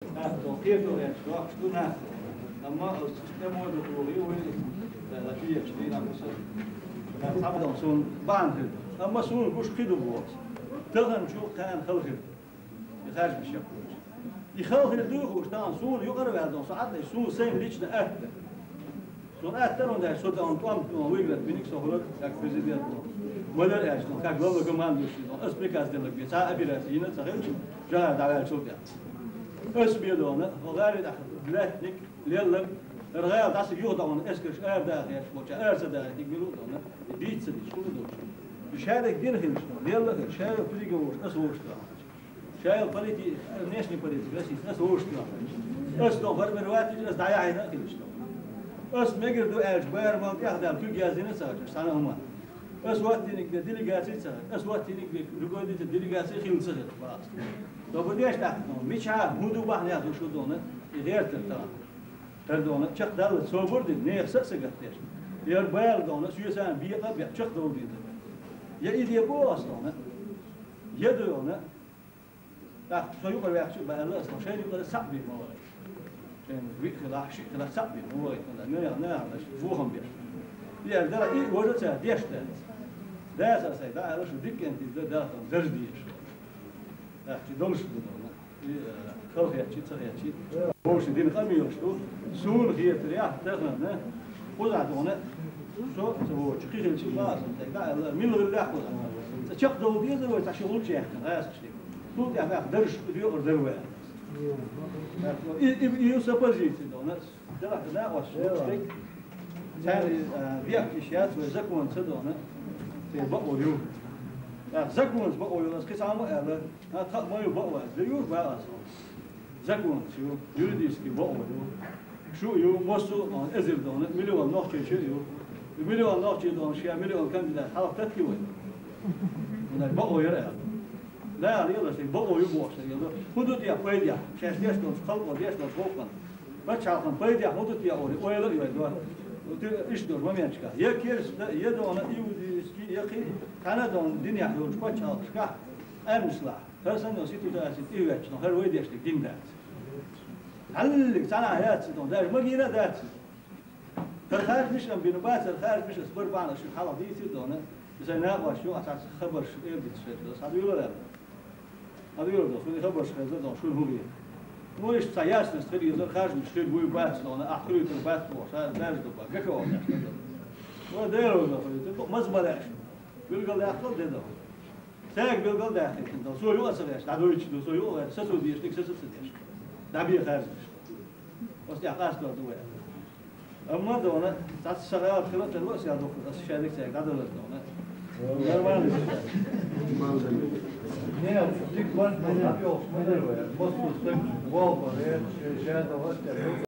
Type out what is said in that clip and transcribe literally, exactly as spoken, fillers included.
Нах, со кхетор яц, дохуш ду нах. Амма оцу тӀе моду хьури вуй, ла кхеташ дийна буса. Цхьабдон суна бахьана хир. Амма суна гуш кхин ду боху. Тахана чу кхана хала хир. И харжа бишек хууш. И хала хир дуй хууш, тахана суна юкъара ваьлла дон, со Ӏадда, суна сайн лично атта. Суна атта тӀара даьлча, со тӀе тӀом, тӀом выиграть биниг со хӀура, как президент. Малар аьлча, как главнокомандующий, ас приказ деллаг бен, цхьа операция йина ца хилча, жагӀар дӀаваьллачул тӀаьхьа. Ас бен дона, хӀо гӀари тӀехь лаьттаниг, леллаг, хӀара гӀала дӀаса юха дона, эскарш ара даха яьлча, боча ара ца даха, тиг мила дона, и дийца дича, хӀума доцуш. И шадерг дина хилча, лелла хилча, шадерг куьзига вовш, ас вовш дона. Шайла полити-, внешний политика, ас иза, ас вовшах. Ас дон формировать, ас дӀаяхьийна а хилча. Ас мегар ду аьлча, бара мал тӀехдаьлла куьг яздина ца хилча, цхьана хӀума. Ас ваттиниг бе делегаций ца хилча, ас ваттиниг бе руководитель делегаций хила ца хилча, бахас. Тобу деш тӀаккха, мича, хӀун ду бахьанех ду шу дона, и гӀертар тахана. Тар дона, чекхдалла, собар дина, нехан са а са гатдеш. Яр бала дона, соьсан бекъа а бекъа, чекхдовла дийна. Я и де бо ас дона, я ду йона, ТӀаккха со юкъара ваьхча а баьлла ас, шайна юкъара цхьаъ бен ма вахийта. Шайна виъ хилахь, шиъ хилахь цхьаъ бен ма вахийта. Нана, нана, бохам беш. И аьлла, дара, и важа ца деш дац. Даса сай, да, аьлла, шу дикка кӀентий да, да, там, дарж дезаш. ТӀаккха чи долуш ду, да, и, э, хала хетчи, ца хетчи. Вовши дина къамелаш ду. Суна хетарехь, тахана, кхузахь дона, со, со вочу, кхин хилчи, ма, аса, тӀе, да, аьлла, мила гӀиллехь кхузахь. Ца чекхдовла деза вай, ца ши гӀулч яьккхина, гӀазкхаш. Цул тӀаьхьа дарж доькъур дара вай. И, и, и, и с оппозицией дона. Делахь, да, ош, стек. Цаьрга, а, бехк йиш яц вай, закон ца дона. Те бакъо ю. А, законца бакъо ю, ас кхин цхьа ма аьлла. А, тха ма ю бакъо, ас дир юр бакъо ас. Законца ю, юридически бакъо ю. Шу ю, массо а, а, эзар дона, миллион нохчий шу ю. Миллион нохчий дона, шен миллион кандидат хьалха таттий вай. Вуна бакъо яра аьлла. Дала лелаш, бакъо ю бохуш, яла. ХӀун ду те пайдехь? Шаьш деш долчу халкъо деш долчу гӀуллакхана. Пачхьалкхан пайдехь хӀун ду те олий, ойла а йой, дора. Иштта долчу моменташкахь. Я керста, я дона иудейский, я кхин, цхьана а дона динехь йолчу пачхьалкхашкахь, къаьмнаш лахь. ХӀара санна ситуаци тӀе ветташ, но хӀара вай деш дерг дин дац. Хьаллиг цхьана а яц дона, даже магийна а дац. ХӀара харжамаш а бина бац, хӀара харжамаш ас бара бахьана шуьга хьалха дийцира дона. Сайн накъош ю, аса хабарш эр дийца шуьга, схьадуьйлар аьлла. Схьадуьйлар дона, шуна хабарш хезар дона, шуна хӀун хета. Ну, иштта цхьа ясность хила езар, харжамаш хир вуй бац дона, ахь хуьлуьйтур бац бохуш, хӀара даьржа ду бан, гахо ван даьржа ду. Вай дера ван хуьлуьйтур, бакъ маза ма лаьа шу. Билгал яьккхал де дона. Стаг билгал даьхкина дона. Со юкъа ца гӀеш, дӀадойтуш ду, со юкъа гӀеш, са цо дешниг, са са ца деш. ДӀабе харжамаш. Оцу тӀехь къастор ду вай. Амма дона, цхьацца сан гӀалат хила а тарло ас ял духур, ас шайниг цаьрга дӀадалар дона. Нормально. Не, дика бан, ма дӀабоьлхуш ма дара вай. Массо а стаг волба, э, шен шаьрда вац тӀе.